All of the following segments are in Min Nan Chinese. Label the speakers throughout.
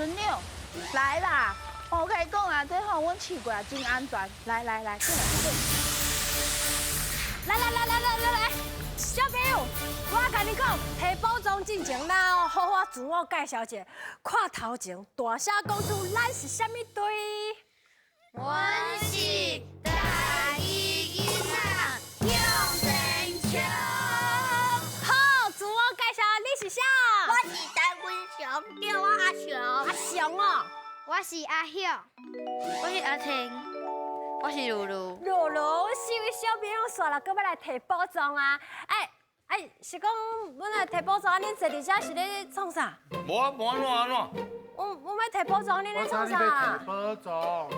Speaker 1: 船長，來啦！我共你講啊，這吼阮試過啊，真安全。來來來，進來進
Speaker 2: 來來來來來來來，小朋友，我共你講，提寶藏進前，咱哦好好自我介紹一下。看頭前，大聲講出咱是啥物隊？
Speaker 3: 阮是台語囡仔向前衝。
Speaker 2: 好，自我介紹，你是啥？
Speaker 3: 我是陳文雄，叫我阿雄。
Speaker 2: 阿雄哦。
Speaker 3: 我是阿曉，我是阿婷，我是露露。
Speaker 2: 露露，四位小朋友煞來閣欲來提寶藏啊！哎哎，是講阮來提寶藏，啊，恁坐佇遮是咧創啥？
Speaker 4: 無啊，無按怎按怎。
Speaker 2: 我欲提寶藏，恁咧創啥？
Speaker 5: 提寶藏，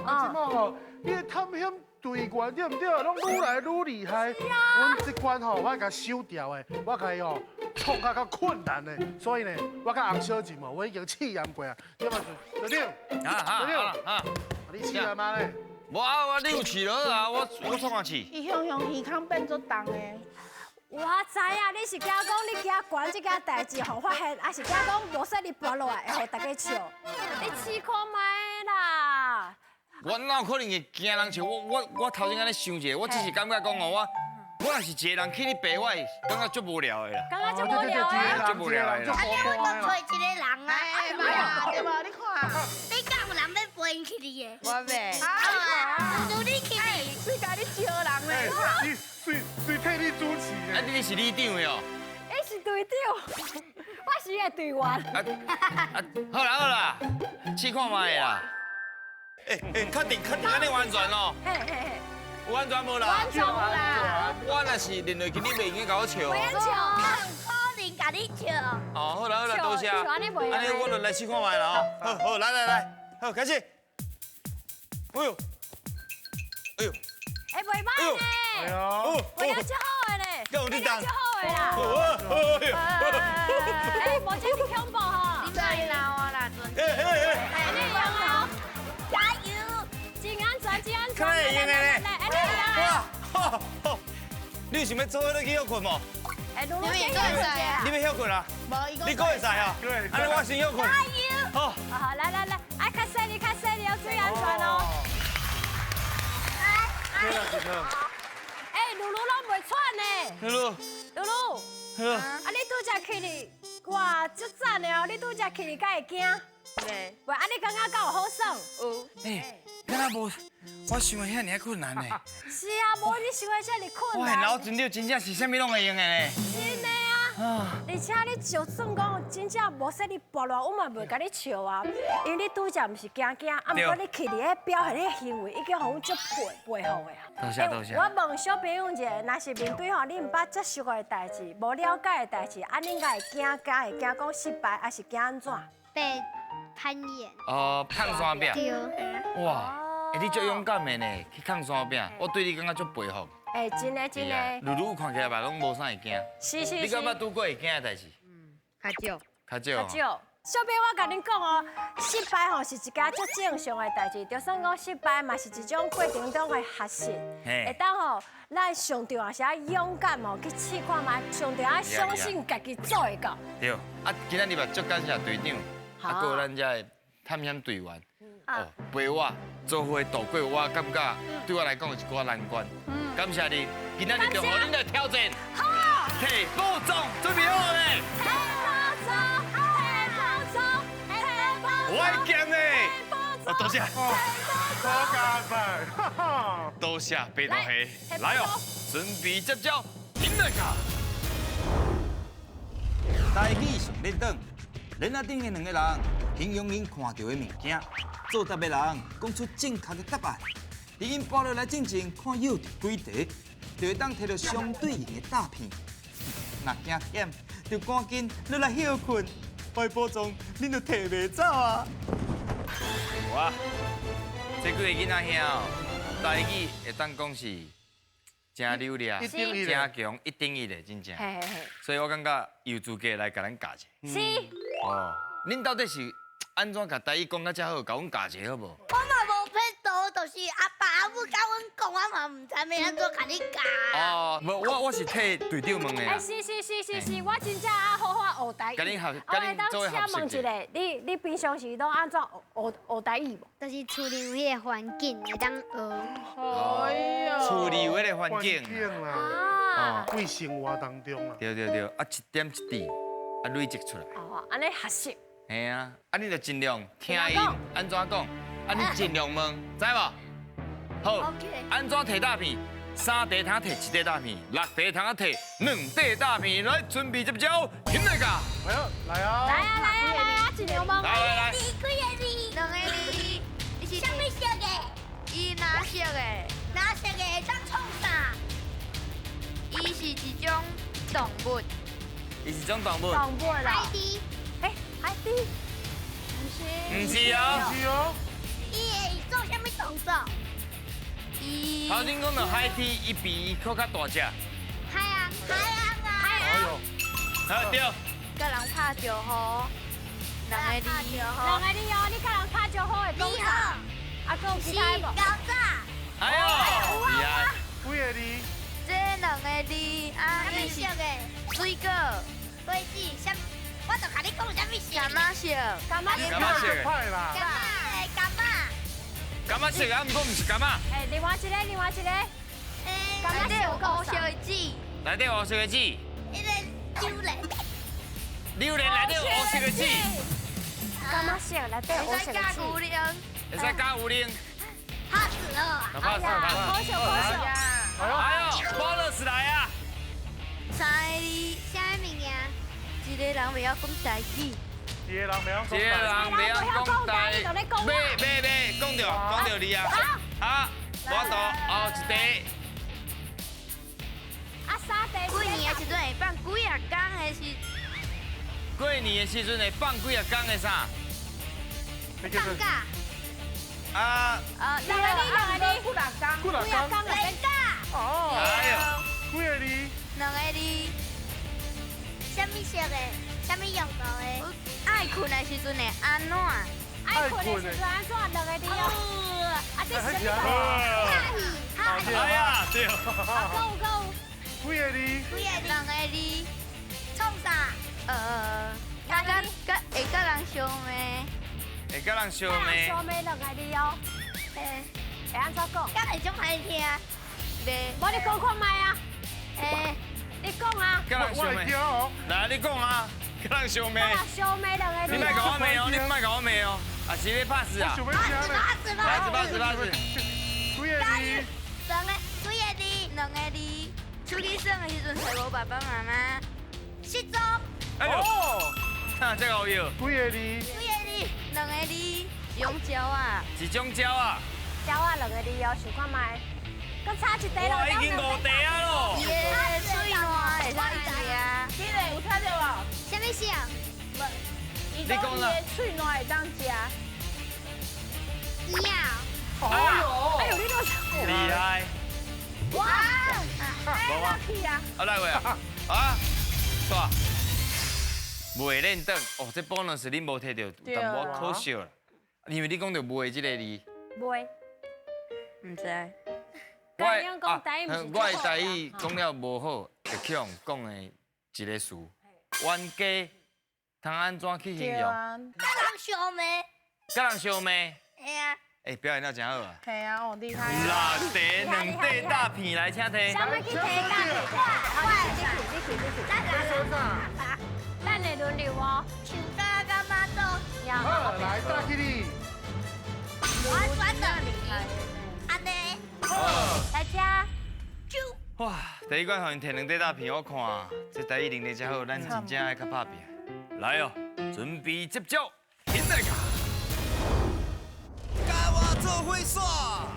Speaker 5: 啊，這馬吼，你的探險隊員對毋對？攏愈來愈厲害。阮這關吼，我共收掉的，我共伊吼創較較困難的，所以呢，我佮洪小靜哦，我已經試驗過啊。對嘛，隊長，隊長，啊，你試驗嗎咧？
Speaker 4: 無啊，我你有試落啊，我創啊試。
Speaker 1: 伊雄雄耳孔變做重的。
Speaker 2: 我知影，你是驚講你驚懸這件代誌，予發現，還是驚講無說你跋落來會予大家笑？你試看覓啦。
Speaker 4: 我哪有可能會驚人笑？我頭先按呢想一下，我只是感覺講哦，我若是一個人去咧爬，我會感覺足無聊的啦。
Speaker 2: 感覺足無聊的。
Speaker 4: 足無聊的啦。
Speaker 3: 啊，你我都揣一個人啊。
Speaker 1: 哎對無？你看。
Speaker 3: 你敢有人欲陪去你的？
Speaker 6: 我欲。
Speaker 3: 啊，就你去。
Speaker 1: 誰共你招人咧？
Speaker 5: 你誰誰替你主持的？
Speaker 4: 啊，你是里長的哦。
Speaker 2: 伊是隊長，我是伊的隊員。
Speaker 4: 啊，好啦好啦，試看覓啦。欸欸，確定確定按呢安全哦。
Speaker 2: 嘿嘿嘿。
Speaker 4: 有安全無啦？
Speaker 2: 安全啦。
Speaker 4: 我若是認為今日袂用共我笑。
Speaker 2: 袂用笑。
Speaker 3: 可能共你笑。
Speaker 4: 哦，好啦好啦，多謝。按呢我就來試看覓啦哦。好，好，來來來，好開始。哎呦，哎呦。
Speaker 2: 欸，袂歹呢。
Speaker 5: 哎呦，
Speaker 2: 袂了足好的咧。
Speaker 4: 夠你當。
Speaker 2: 足好的啦。欸，無這麼恐怖吼。
Speaker 3: 你再鬧我啦，陣。
Speaker 4: 欸欸欸。
Speaker 2: 欸，你用哦。
Speaker 3: 加油！
Speaker 2: 真安全，真安全。
Speaker 4: 看會用的咧。
Speaker 2: 來，欸，你用
Speaker 4: 哇，好，你想欲做伙去歇睏無？
Speaker 2: 欸，露露先歇睏。
Speaker 4: 你欲歇睏啊？
Speaker 1: 無，
Speaker 4: 你閣會使啊？按呢我先歇睏。
Speaker 3: 加油！
Speaker 4: 好。
Speaker 2: 好，來來來，愛較細膩，較細膩，要注意安全哦。欸，露露攏袂喘呢。
Speaker 4: 露露。
Speaker 2: 露露。啊，你拄才起哩，哇，足讚的哦！你拄才起哩，敢會驚？
Speaker 6: 袂。
Speaker 2: 喂，啊，你感覺敢有好耍？
Speaker 6: 有。
Speaker 4: 欸，敢若無我想的遐爾困難呢。
Speaker 2: 是啊，無你想的遮爾困難。
Speaker 4: 我老船長真正是啥物攏會用的呢。
Speaker 2: 真的啊！而且你就算講真正無說你跋落，我嘛袂共你笑啊，因為你拄才毋是驚驚，啊，毋過你起哩彼表現彼行為已經予阮足佩佩服的啊。
Speaker 4: 多謝多謝。
Speaker 2: 我問小朋友一下，若是面對吼你毋捌接觸過的代誌，無了解的代誌，啊，恁敢會驚驚會驚講失敗，還是驚按怎？
Speaker 3: 被攀岩。
Speaker 4: 哦，崁山壁。
Speaker 3: 對。
Speaker 4: 哇，欸，你足勇敢的呢，去崁山壁，我對你感覺足佩服。
Speaker 2: 欸，真的真的。
Speaker 4: 露露看起來嘛攏無啥會驚。
Speaker 2: 是是是。
Speaker 4: 你感覺拄過會驚的代誌？
Speaker 6: 嗯，較少。
Speaker 4: 較少。
Speaker 2: 較少。小編，我共恁講哦，失敗吼是一件足正常的代誌，就算講失敗嘛是一種過程中的學習。會當吼，咱上重要是愛勇敢哦，去試看覓，上重要愛相信家己做會到。
Speaker 4: 對，啊，今仔日嘛足感謝隊長，啊，閣有咱遮的探險隊員，哦，陪我做伙度過，我感覺對我來講有一寡難關。感謝你，今仔日就予恁來挑戰。
Speaker 2: 好，
Speaker 4: 提寶藏準備好未？
Speaker 2: 提寶藏，提寶藏，提寶藏。
Speaker 4: 我會驚的。啊，多謝。
Speaker 5: 好加讚。
Speaker 4: 多謝白頭蝦，來哦，準備接招，停來卡。
Speaker 7: 台語上輪轉，鏈仔頂的兩個人形容𪜶看著的物件，作答的人講出正確的答案。佇𪜶跋落來進前，看舀著幾塊，就會當提著相對應的詐騙。若驚險，就趕緊落來歇睏，我的寶藏恁就提袂走啊！
Speaker 4: 哇，這幾個囡仔兄哦，台語會當講是誠流利，誠強，一等一的真正。所以我感覺有資格來共咱教一下。
Speaker 2: 是。
Speaker 4: 哦，恁到底是按怎共台語講甲遮好，共阮教一下好無？
Speaker 3: 我嘛無撇步，就是阿爸阿母共阮讲，我嘛毋知欲按怎共你教。
Speaker 4: 哦，無，我是替隊長問的。
Speaker 2: 哎，是是是是是，我真正愛好好學台語。
Speaker 4: 共恁學，共恁做伙學習。
Speaker 2: 我請問一下，你平常時攏按怎學學台語無？
Speaker 3: 就是厝裡有彼個環境會當學。
Speaker 1: 哎呀。
Speaker 4: 厝裡有彼個環境
Speaker 5: 啦。啊。為生活當中啦。
Speaker 4: 對對對，啊一點一滴，啊累積出來。
Speaker 2: 哦，按呢學習。
Speaker 4: 嘿啊，啊你就盡量聽𪜶按怎講，啊你盡量問，知無？好，按怎提大片？三塊通提一塊大片，六塊通提兩塊大片，來準備接招，起來噶！
Speaker 5: 來啊來啊！
Speaker 2: 來啊來啊來啊！盡量問。
Speaker 4: 來來來。
Speaker 3: 幾個字？
Speaker 6: 兩個字。
Speaker 3: 你是啥物色的？
Speaker 6: 伊藍色的。
Speaker 3: 藍色的會當創啥？
Speaker 6: 伊是一種動物。
Speaker 4: 伊是一種動物。
Speaker 2: 動物啦。
Speaker 3: 海豬。
Speaker 2: 欸，海豬。毋是。
Speaker 4: 毋是哦。
Speaker 5: 毋是哦。
Speaker 3: 伊會做啥物動作？
Speaker 6: 伊。
Speaker 4: 頭先講到海豬，伊比伊閣較大隻。
Speaker 3: 海鰪，海鰪啊。
Speaker 2: 海鰪。
Speaker 4: 好，對。
Speaker 6: 佮人拍招呼。兩個字。
Speaker 2: 兩個字哦，你佮人拍招呼會講啥？啊，閣有其他無？
Speaker 3: 高早。
Speaker 4: 哎呦，厲害。
Speaker 5: 幾個字？
Speaker 6: 這兩個字啊，伊是水果。
Speaker 3: 果子，啥？我就共你講啥物色。
Speaker 6: 柑仔色。
Speaker 2: 柑仔色。
Speaker 4: 柑仔色。
Speaker 5: 歹啦。
Speaker 3: 柑仔，柑仔。
Speaker 4: 柑仔色啊，毋過毋是柑仔。
Speaker 2: 哎，另外一個，另外一個。
Speaker 6: 內底有烏色的籽。
Speaker 4: 內底烏色的籽。
Speaker 3: 彼個榴蓮。
Speaker 4: 榴蓮內底有烏色的籽。
Speaker 2: 柑仔色內底烏色的籽。
Speaker 6: 會使加牛奶。
Speaker 4: 會使加牛奶。
Speaker 3: 拍死了啊！
Speaker 4: 拍死，拍死。
Speaker 2: 可惜可惜。
Speaker 4: 哎呦，bonus 來啊！
Speaker 6: 三個字。
Speaker 3: 啥物物件？
Speaker 6: 一個人袂曉講台語。
Speaker 5: 一個人袂曉
Speaker 4: 一個人袂曉講台語，袂袂袂，講著講著你啊！啊，我圖後一題。
Speaker 2: 啊，三題。
Speaker 6: 過年的時陣會放幾仔工的是？
Speaker 4: 過年的時陣會放幾仔工的啥？
Speaker 3: 放假。
Speaker 4: 啊。
Speaker 6: 啊，
Speaker 2: 兩個字，兩個字，
Speaker 1: 幾若工？
Speaker 5: 幾若工？
Speaker 3: 連假。
Speaker 5: 哦。
Speaker 4: 哎呦，
Speaker 5: 幾個字？
Speaker 6: 兩個字。
Speaker 3: 啥物色的？啥物用途的？
Speaker 6: 愛睏的時陣會按怎？
Speaker 2: 愛睏的時陣按怎？兩個字哦。啊，這是啥物？
Speaker 4: 哎呀，對。
Speaker 2: 啊，夠夠。
Speaker 5: 幾個字？
Speaker 3: 幾個字？
Speaker 6: 兩個字。
Speaker 3: 創啥？
Speaker 6: 佮會佮人相罵。
Speaker 4: 會佮人相罵。
Speaker 2: 相罵兩個字哦。會按怎講？
Speaker 3: 敢會足歹聽？
Speaker 6: 袂。
Speaker 2: 無你講看覓啊？你講啊。
Speaker 4: 佮人相罵。來，你講啊。佮人相罵。
Speaker 2: 相罵兩個字。
Speaker 4: 你莫共我罵哦，你莫共我罵哦。啊，是欲拍死啊？
Speaker 3: 拍死，
Speaker 4: 拍死，拍死，拍死。
Speaker 5: 幾個字？
Speaker 3: 兩個，幾個字？
Speaker 6: 兩個字。出去耍的時陣，揣無爸爸媽媽。
Speaker 3: 失蹤。
Speaker 4: 哎呦，哈，這個有。
Speaker 5: 幾個字？
Speaker 3: 幾個字？
Speaker 6: 兩個字。一種鳥仔。
Speaker 4: 一種鳥仔。
Speaker 2: 鳥仔兩個字哦，想看覓。閣差一題咯。
Speaker 4: 已經五題啊咯。
Speaker 6: 伊的喙瀾會使食。
Speaker 1: 這個有聽著無？
Speaker 3: 啥物色？
Speaker 1: 無。伊講伊的喙瀾會當食。
Speaker 3: 魚仔。
Speaker 5: 哎呦！
Speaker 2: 哎呦，你都
Speaker 4: 厲害。
Speaker 1: 哇！哎，去啊！
Speaker 4: 啊，來位啊！啊，煞。袂練轉哦，這 bonus 恁無提著，有淡薄可惜啦。因為你講著袂這個字。
Speaker 2: 袂。
Speaker 6: 毋知。
Speaker 4: 我我的台語講了無好，會去予講的一個詞，冤家通按怎去形容？
Speaker 3: 佮人相罵。
Speaker 4: 佮人相罵。
Speaker 3: 會啊。
Speaker 4: 欸，表演了真好啊！
Speaker 1: 係啊，哦，厲害。
Speaker 4: 六題兩塊大片來，請提。
Speaker 2: 啥物去提大片？好，你去，你去，你去。咱會輪流哦。
Speaker 3: 樹膠佮媽祖。
Speaker 5: 好，來大吉利。
Speaker 3: 我轉轉按呢。
Speaker 2: 來吃。
Speaker 4: 哇，第一關予𪜶提兩塊大片，我看這台語能力真好，咱真正愛較拍拚。來哦，準備接招，起來！
Speaker 7: 共我做伙耍。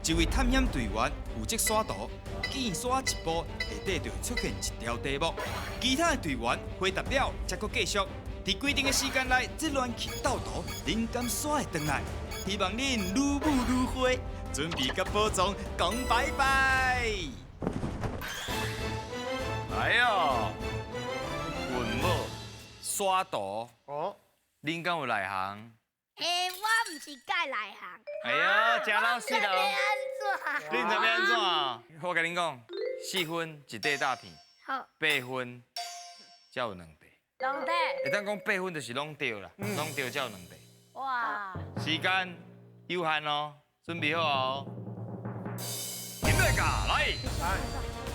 Speaker 7: 一位探險隊員負責耍圖，見耍一步，下底就會出現一條題目。其他的隊員回答了，才閣繼續。佇規定的時間內，這亂去鬥圖，恁敢耍會轉來？希望恁愈舞愈花，準備佮寶藏講拜拜。
Speaker 4: 哎喲，分母耍圖，
Speaker 5: 哦，
Speaker 4: 恁敢有內行？
Speaker 6: 欸，我毋是介内行。
Speaker 4: 哎呀，真老实哦。
Speaker 6: 你
Speaker 4: 你毋知欲按怎？我共恁讲，四分一块大片，
Speaker 6: 好，
Speaker 4: 八分才有两块。
Speaker 2: 两块。
Speaker 4: 会当讲八分就是拢对啦，拢对才有两块。
Speaker 2: 哇！
Speaker 4: 时间有限哦，准备好哦。音乐家来。
Speaker 5: 来。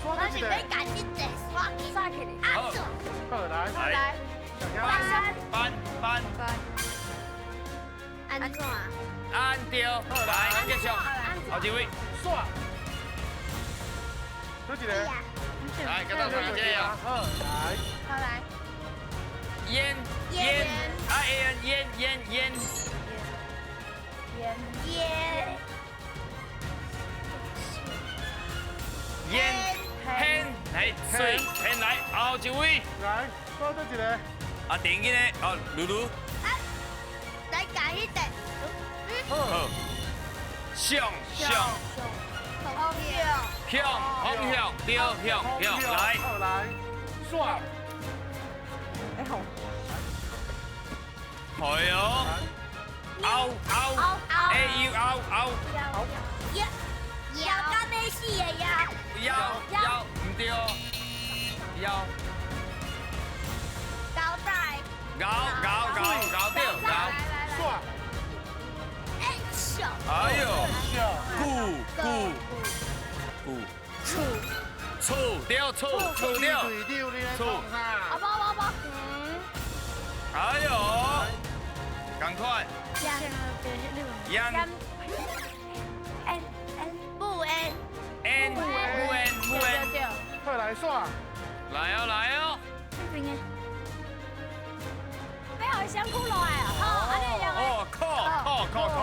Speaker 6: 我是欲共这块刷起。
Speaker 2: 刷起
Speaker 6: 来。
Speaker 4: 好。
Speaker 5: 好来。
Speaker 4: 来。
Speaker 6: 搬
Speaker 4: 搬搬。
Speaker 3: 搬。
Speaker 6: 安怎？
Speaker 4: 按对，来，继续。后一位。
Speaker 5: 刷。这一个。
Speaker 4: 来，跟到上这个。
Speaker 5: 好，来。
Speaker 1: 好来。
Speaker 4: 烟烟啊烟烟烟烟。
Speaker 1: 烟
Speaker 6: 烟。
Speaker 4: 烟烟来水烟来，后一位。
Speaker 5: 来，多这一个。
Speaker 4: 啊，电紧的，哦，露露。
Speaker 6: 来改一个。
Speaker 4: 好。向向。
Speaker 6: 方向。
Speaker 4: 向方向对向向来。
Speaker 5: 好来，刷。
Speaker 1: 哎好。
Speaker 4: 哎呦。凹凹。A U 凹凹。
Speaker 6: 腰腰到欲死的腰。
Speaker 4: 腰腰毋对。腰。
Speaker 6: 交代。
Speaker 4: 咬咬咬咬对咬。
Speaker 5: 刷。
Speaker 6: 哎，笑。
Speaker 4: 哎呦。咕咕咕。
Speaker 6: 厝。
Speaker 4: 厝对厝厝对。厝。
Speaker 2: 阿伯阿伯。
Speaker 4: 哎呦。仝款。烟。
Speaker 6: N N 不 N。
Speaker 4: N 不 N 不 N。
Speaker 5: 快来刷。
Speaker 4: 来哦来哦。
Speaker 6: 这边的。
Speaker 2: 欲予伊身躯落来啊！好，按呢用的。
Speaker 4: 哦，扣扣扣扣。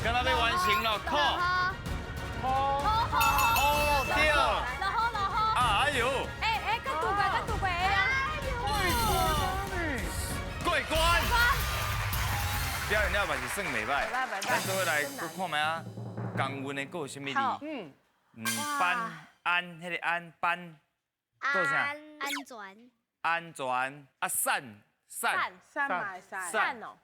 Speaker 4: 敢若欲完成了，扣。
Speaker 5: 扣。
Speaker 2: 好好
Speaker 4: 好。哦对。
Speaker 2: 落雨落雨。
Speaker 4: 哎呦。
Speaker 2: 哎哎，搁拄过，搁拄过，哎呦。
Speaker 4: 过关。表现了嘛是算袂歹。咱做伙来阁看觅啊，仝韵的阁有啥物字？
Speaker 5: 嗯。
Speaker 4: 嗯，班安，彼个安班。阁啥？
Speaker 6: 安全。
Speaker 4: 安全啊，散散
Speaker 1: 散嘛会使。
Speaker 2: 散哦。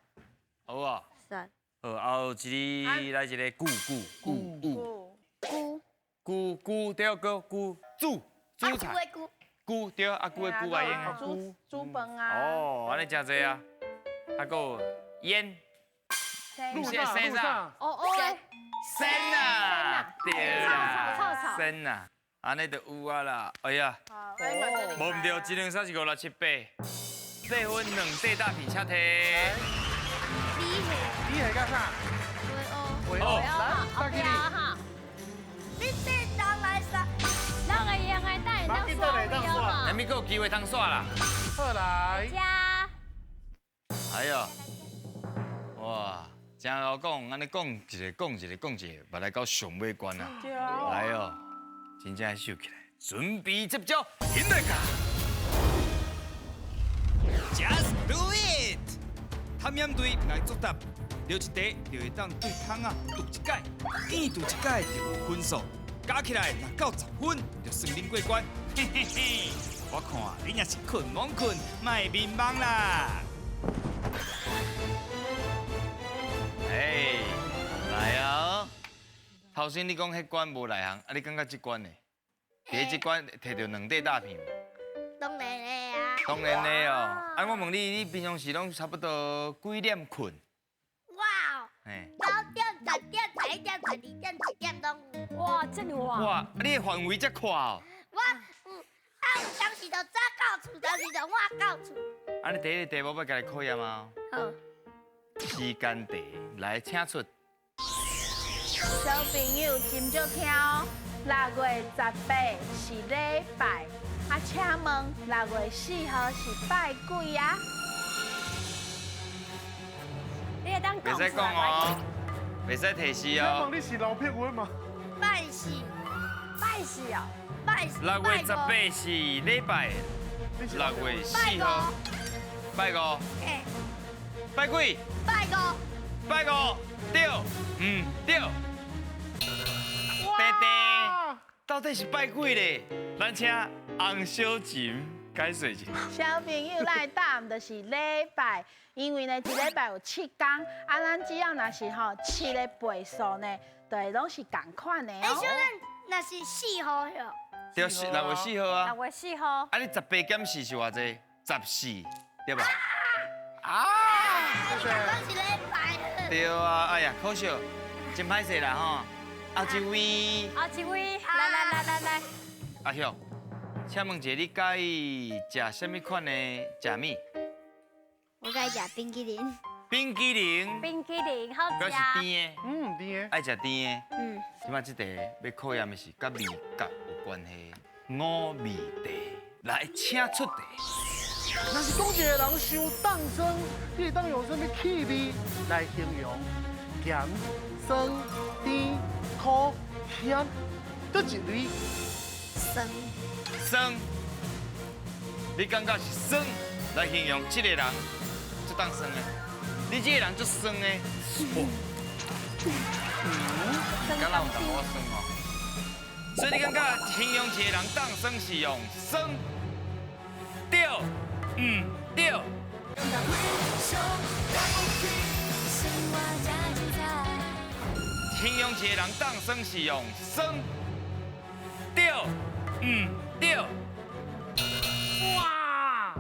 Speaker 4: 好无？
Speaker 3: 散。
Speaker 4: 好，后一个来一个久久久久。
Speaker 6: 久。
Speaker 4: 久久对阁久煮煮菜。久对啊，久的久啊用啊。
Speaker 1: 煮煮饭啊。
Speaker 4: 哦，按呢真济啊。啊，阁有烟。
Speaker 5: 路上路上。
Speaker 2: 哦哦。
Speaker 4: 生啊，对啦，生啊。按呢就有啊啦，哎呀，无毋对，一两三四五六七八，八分两块大片，请提。
Speaker 3: 你是？
Speaker 5: 你是干啥？
Speaker 3: 回
Speaker 4: 哦。
Speaker 5: 来，大吉利。
Speaker 6: 你这当来啥？
Speaker 2: 咱会用的，等会当刷
Speaker 4: 哈。还没阁有机会通刷啦。
Speaker 5: 好来。
Speaker 2: 加。
Speaker 4: 哎哟，哇，真老讲，按呢讲一个讲一个讲一个，嘛来到上尾关啊。
Speaker 1: 对啊。
Speaker 4: 来哦。真正收起来，准备接招，音乐家。
Speaker 7: Just do it！探险队来作答，著一题就会当对窗仔揬一改，见揬一改就有分数，加起来若够10分，就算恁过关。嘿嘿嘿，我看恁也是困懵困，莫眠梦啦。
Speaker 4: 哎，来啊！头先你讲彼关无内行，啊，你感觉这关呢？伫这关摕著两块大片。
Speaker 6: 当然的啊。
Speaker 4: 当然的哦。啊，我问你，你平常时拢差不多几点睏？
Speaker 6: 哇哦！9点、10点、11点、12点、1点拢有。
Speaker 2: 哇，这么晚。
Speaker 4: 哇，你的范围这宽哦。
Speaker 6: 我有，啊有当时就早到厝，当时就晚到厝。
Speaker 4: 啊，你第一个题目欲共你考验吗？
Speaker 6: 好。
Speaker 4: 时间题，来，请出。
Speaker 1: 小朋友斟酌听哦，6月18是礼拜，啊，请问6月4号是拜几啊？
Speaker 2: 你会当
Speaker 4: 袂使讲哦，袂使提示哦。
Speaker 5: 请问你是老骗我吗？
Speaker 6: 拜四，
Speaker 2: 拜四哦，
Speaker 6: 拜四。
Speaker 4: 6月18是礼拜，6月4号，拜五。拜几？
Speaker 6: 拜五。
Speaker 4: 拜五，对，嗯，对。弟弟，到底是拜几咧？咱请洪小琴解释一下。
Speaker 1: 小朋友，咱的答案就是礼拜，因为呢，一礼拜有7天，啊，咱只要若是吼7个倍数呢，就会拢是仝款的
Speaker 6: 哦。那是4号哟。
Speaker 4: 对，6月4号啊。
Speaker 2: 6月4号。
Speaker 4: 啊，你18减4是偌济？14，对吧？啊！
Speaker 6: 是礼拜。
Speaker 4: 对啊，哎呀，可惜，真歹势啦吼。后一位。
Speaker 2: 后一位，来来来来来。
Speaker 4: 阿雄，请问一下，你佮意食啥物款的食物？
Speaker 3: 我佮意食冰淇淋。
Speaker 4: 冰淇淋。
Speaker 2: 冰淇淋好食。
Speaker 4: 佮是甜的。
Speaker 5: 嗯，甜的。
Speaker 4: 爱食甜的。嗯。这摆这题欲考验的是佮味觉有关系，五味茶。来，请出题。
Speaker 5: 若是讲一个人伤冻酸，你会当用啥物气味来形容？咸、酸、甜、苦、咸，佗一类？
Speaker 3: 酸。
Speaker 4: 酸。你感觉是酸来形容这个人，足冻酸的？你这个人足酸的。哇。敢若有淡薄仔酸哦。所以你感觉形容一个人冻酸是用酸？对，毋对。形容一个人冻酸是用酸，对，毋对。哇！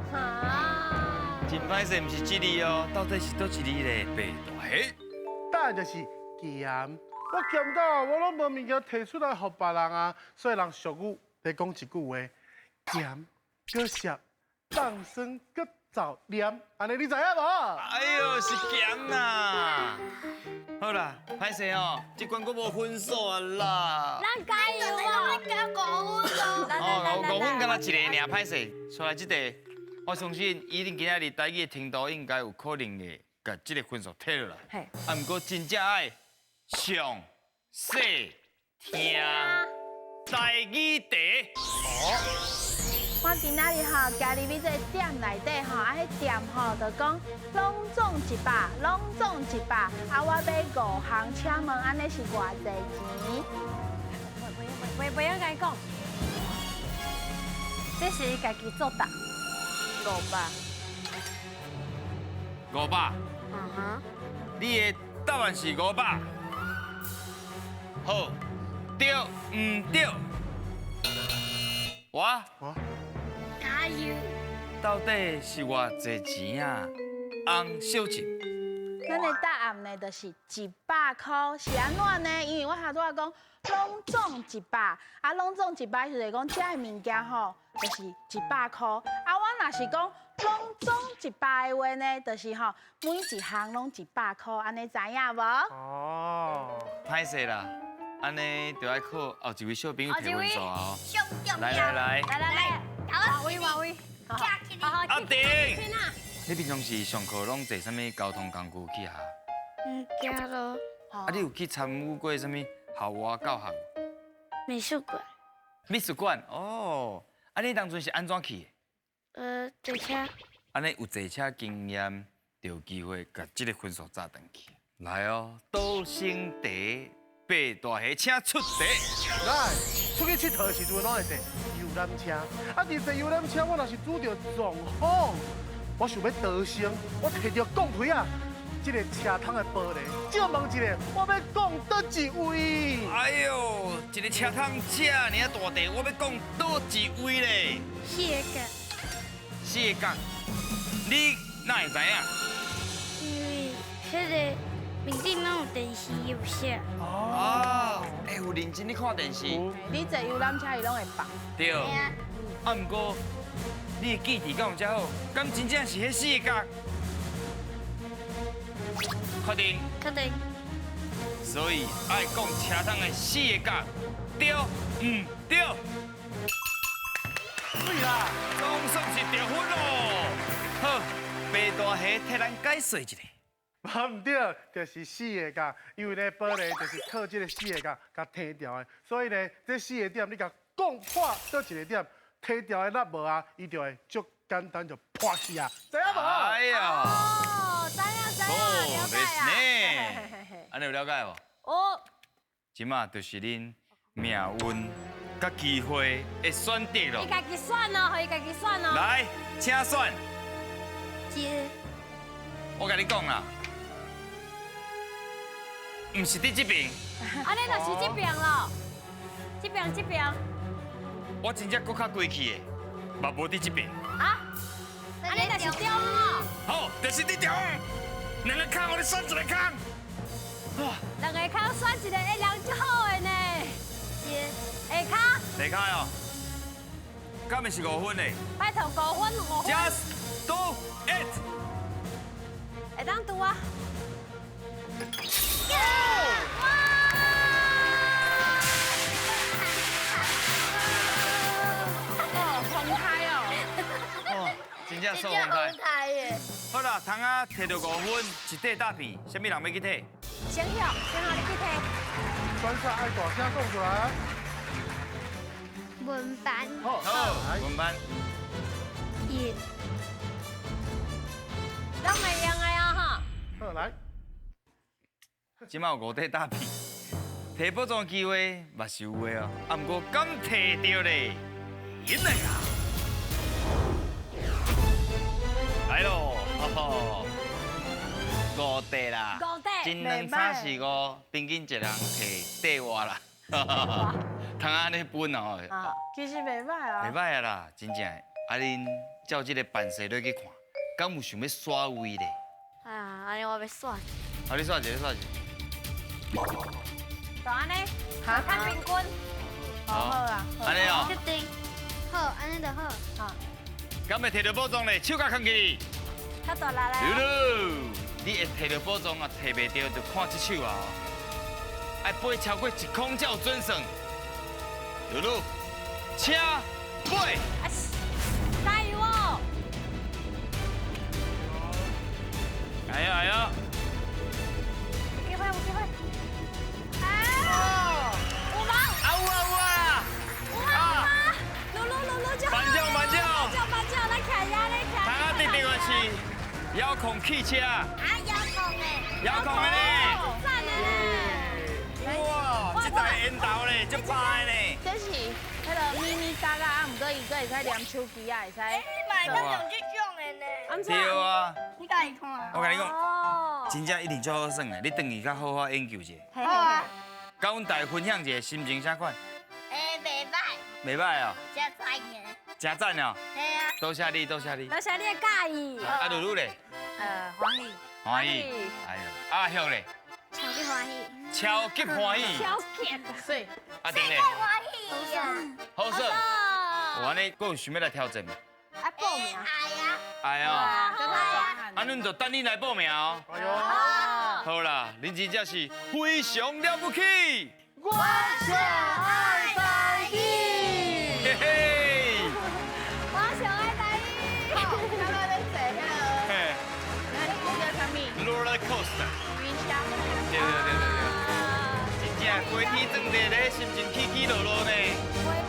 Speaker 4: 真歹势，毋是这字哦，到底是佗一字咧？白大虾。
Speaker 5: 答案就是咸。我咸到我拢无物件提出来予别人啊，所以人俗语咧讲一句话：咸阁涩，冻酸阁燥黏，按呢你知影无？
Speaker 4: 哎呦，是咸啦！好啦，歹势哦，这关阁无分数啊啦。
Speaker 2: 咱加油哦！
Speaker 6: 加5分哦。
Speaker 4: 哦，5分敢若一个尔，歹势。出来这题，我相信以恁今仔日台语的程度，应该有可能会共这个分数提落来。
Speaker 2: 嘿。
Speaker 4: 啊，毋过真正爱上细听台语题。
Speaker 5: 哦。
Speaker 1: 我今仔日吼，行入去这个店内底吼，啊，彼店吼就讲拢总100，拢总100。啊，我买5项，请问按呢是偌济钱？
Speaker 2: 袂晓共伊讲，这是伊家己作答。
Speaker 1: 500。
Speaker 4: 500。
Speaker 3: 嗯哼。
Speaker 4: 你的答案是500。好，对毋对？我。
Speaker 6: 加油！
Speaker 4: 到底是偌济钱啊？翁小姐，
Speaker 1: 咱的答案呢，就是100块，是按怎呢？因为我头拄仔讲，拢总100，啊，拢总100就是讲这个物件吼，就是100块。啊，我若是讲拢总100的话呢，就是吼，每一项拢100块，按呢知影无？
Speaker 5: 哦，
Speaker 4: 歹势啦，按呢就爱靠后一位小朋友提分数啊！
Speaker 6: 来
Speaker 4: 来来，
Speaker 2: 来来来。华威，华威，
Speaker 4: 阿定，你平常时上课拢坐啥物交通工具去学？
Speaker 3: 嗯，走路。
Speaker 4: 啊，你有去参与过啥物校外教学？
Speaker 3: 美术馆。
Speaker 4: 美术馆哦，啊，你当阵是按怎去
Speaker 3: 的？坐车。
Speaker 4: 按呢有坐车经验，就有机会共这个分数炸转去。来哦，倒升茶，白大虾，请出题。
Speaker 5: 来，出去𨑨迌的时阵，拢会坐游览车。啊，伫坐游览车，我若是拄著状况，我想欲逃生，我提著钢锤啊，这个车窗的玻璃，借问一下，我欲讲佗一位？
Speaker 4: 哎呦，一个车窗这尔大块，我欲讲佗一位咧？
Speaker 3: 四个角。
Speaker 4: 四个角，你哪会知影？
Speaker 3: 因为彼个面顶拢有电视有写。
Speaker 4: 哦，欸，有认真咧看电视。
Speaker 1: 你坐游览车，伊拢会放。
Speaker 4: 对。啊，毋过你的记忆敢有遮好？敢真正是彼四个角？确定？
Speaker 3: 确定。
Speaker 4: 所以爱讲车窗的四个角，对毋对？
Speaker 5: 对啦，
Speaker 4: 总算是得分咯。好，白大虾替咱解说一下。
Speaker 5: 无毋对，就是四个角，因为咧玻璃就是靠这个四个角共提牢的，所以呢，这四个点你共讲破佗一个点，提牢的那无啊，伊就会足简单就破去啊，知影无？
Speaker 4: 哎呀，
Speaker 2: 哦，知影知影，了解啊。
Speaker 4: 按呢有了解无？
Speaker 2: 哦。
Speaker 4: 这马就是恁命运佮机会的选择咯。
Speaker 2: 伊家己选哦，予伊家己选哦。
Speaker 4: 来，请选。
Speaker 6: 一。
Speaker 4: 我共你讲啦，毋是伫这边。
Speaker 2: 按呢就是这边咯，这边这边。
Speaker 4: 我真正阁较过去的，嘛无伫这边。
Speaker 2: 啊？按呢就是中哦。
Speaker 4: 好，就是伫中。两个空，予你选一个空。
Speaker 2: 两个空选一个，欸，人足好的呢。
Speaker 6: 是。
Speaker 2: 下跤。
Speaker 4: 下跤哦。敢会是5分嘞？
Speaker 2: 拜托5分，5分。
Speaker 4: Just do it。
Speaker 2: 会当拄啊。
Speaker 1: 哦，红开哦。
Speaker 4: 哦，真正数红开。
Speaker 6: 耶。
Speaker 4: 好啦，通仔摕到5分，一块大片，啥物人欲去提？
Speaker 2: 先晓，先晓你去提。
Speaker 5: 选手爱大声讲出来。
Speaker 6: 文班。
Speaker 5: 好，
Speaker 4: 文班。
Speaker 6: 一。
Speaker 2: 拢会用的啊哈。
Speaker 5: 好，来。
Speaker 4: 这摆有5块大片，提宝藏机会嘛是有的哦。啊，毋过敢提著咧？赢来啊！来咯，5块啦，
Speaker 2: 5块，
Speaker 4: 一两三四五，平均一人提块外啦。通按呢分哦。
Speaker 1: 其实袂歹啊。
Speaker 4: 袂歹啊啦，真正。啊，恁照这个办势落去看，敢有想欲刷位咧？
Speaker 3: 啊，按呢我欲选。
Speaker 4: 好，你刷一个，你刷一个。
Speaker 2: 就按呢，较平均。
Speaker 1: 好啦，
Speaker 4: 按呢哦。
Speaker 3: 决定。
Speaker 6: 好，按呢就好。
Speaker 2: 好。
Speaker 4: 敢会提著宝藏咧？手共囥起。
Speaker 2: 较大力咧。
Speaker 4: 你会提著宝藏啊？提袂著就看这手啊。爱飞超过1空才有准算。露露，请飞。
Speaker 2: 加油哦！
Speaker 4: 来呀来呀！
Speaker 2: 有机会，有机会。啊！有吗？
Speaker 4: 啊有啊有啊！
Speaker 2: 有吗？露露露露就。
Speaker 4: 颁奖颁奖！
Speaker 2: 颁奖颁奖，来徛遐咧徛。
Speaker 4: 通仔得著的是遥控汽车。
Speaker 6: 啊，遥控的。
Speaker 4: 遥控的咧。
Speaker 2: 赞的咧。
Speaker 4: 哇，这台烟头咧，足歹咧。
Speaker 1: 这是彼个咪咪嘎嘎，啊，毋过伊阁会使连手机啊，会使。
Speaker 6: 你嘛会当用这种的呢？
Speaker 4: 对啊。
Speaker 6: 你家己看。
Speaker 4: 我共你讲，真正一定足好耍的，你转去较好好研究一下。
Speaker 6: 好啊。
Speaker 4: 佮阮大家分享一下心情啥款？
Speaker 6: 欸，袂歹。
Speaker 4: 袂歹哦。
Speaker 6: 真赞的。
Speaker 4: 真赞哦。
Speaker 6: 嘿啊。
Speaker 4: 多谢你，多谢你。
Speaker 2: 多谢你的佮意。
Speaker 4: 啊，露露咧？
Speaker 3: 欢喜。
Speaker 4: 欢喜。哎呀，阿晓咧？
Speaker 6: 超级欢喜。
Speaker 4: 超级欢喜。
Speaker 2: 超级。
Speaker 1: 水。
Speaker 4: 阿丁咧？
Speaker 6: 欢喜啊。
Speaker 4: 好耍。有按呢，阁有想欲来挑战无？
Speaker 2: 啊，报名。
Speaker 6: 爱啊。
Speaker 4: 爱哦。啊，阮就等你来报名哦。
Speaker 5: 哎呦。
Speaker 4: 好啦，恁真正是非常了不起。
Speaker 5: 我上爱台语。
Speaker 4: 嘿嘿。
Speaker 2: 我上爱台语。
Speaker 1: 好，刚刚咧坐彼个。
Speaker 4: 嘿。
Speaker 1: 那叫啥物
Speaker 4: ？Roller coaster。
Speaker 1: 云霄。
Speaker 4: 对对对对对。真正规天转地咧，心情起起落落呢。
Speaker 2: 袂歹